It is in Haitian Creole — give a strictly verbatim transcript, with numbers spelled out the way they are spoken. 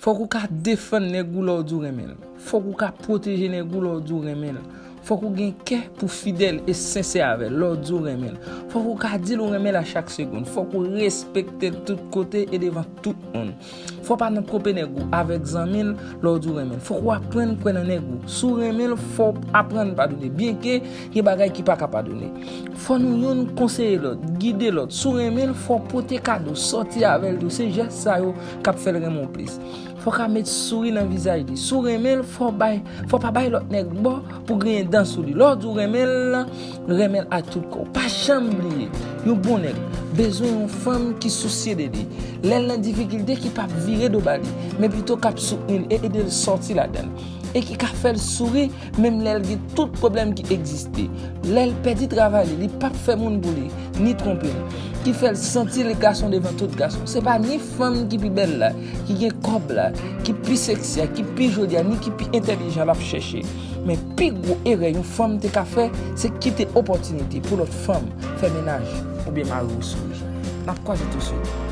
Fòk ou ka defann nèg ou lè w di w renmen l. Fòk ou ka pwoteje nèg ou lè w di w renmen l. Fòk ou gen kè pou fidèl e sensè avè l lè w di w renmen l. Fòk ou ka di l ou renmen l a chak segonn. Fòk ou respekte l tout kote e devan tout moun. Fò w pa nan twonpe nèg ou avèk zanmi l lè w di w renmen l. Fòk ou aprann kwè nan nèg ou. Si w renmen l, fò w aprann padone. Byenke gen bagay ki pa ka padone. Fò nou youn konseye lòt, gide lòt. Si w renmen l, fò w pote kado, sòti avè l tou. Se jès sa yo k ap fè l renmen w plis. Fò w ka met souri nan vizaj li. Si w renmen l, fò w bay, fò w pa bay lòt nèg bò pou griyen dan sou li. Lè w di w renmen l, renmen l ak tout kò w. Pa janm bliye, yon bon nèg bezwen yon fanm ki sousye de li. Lè l nan difikilte, ki p ap vire do ba li, men pito k ap soutni l e ede l sòti ladan l. E ki ka fè l souri, menm lè l gen tout pwoblèm ki egziste. Lè l pèdi travay li, li p ap fè moun pou li, ni twonpe l. Ki fè l santi l gason devan tout gason. Se pa ni fanm ki pi bèl la, ki gen kòb la, ki pi seksi a, ki pi joli a, ni ki pi entèlijan l ap chèche. Men pi gwo erè yon fanm te ka fè, se kite opòtinite pou lòt fanm fè mennaj oubyen mari w souri. N ap kwaze tou swit.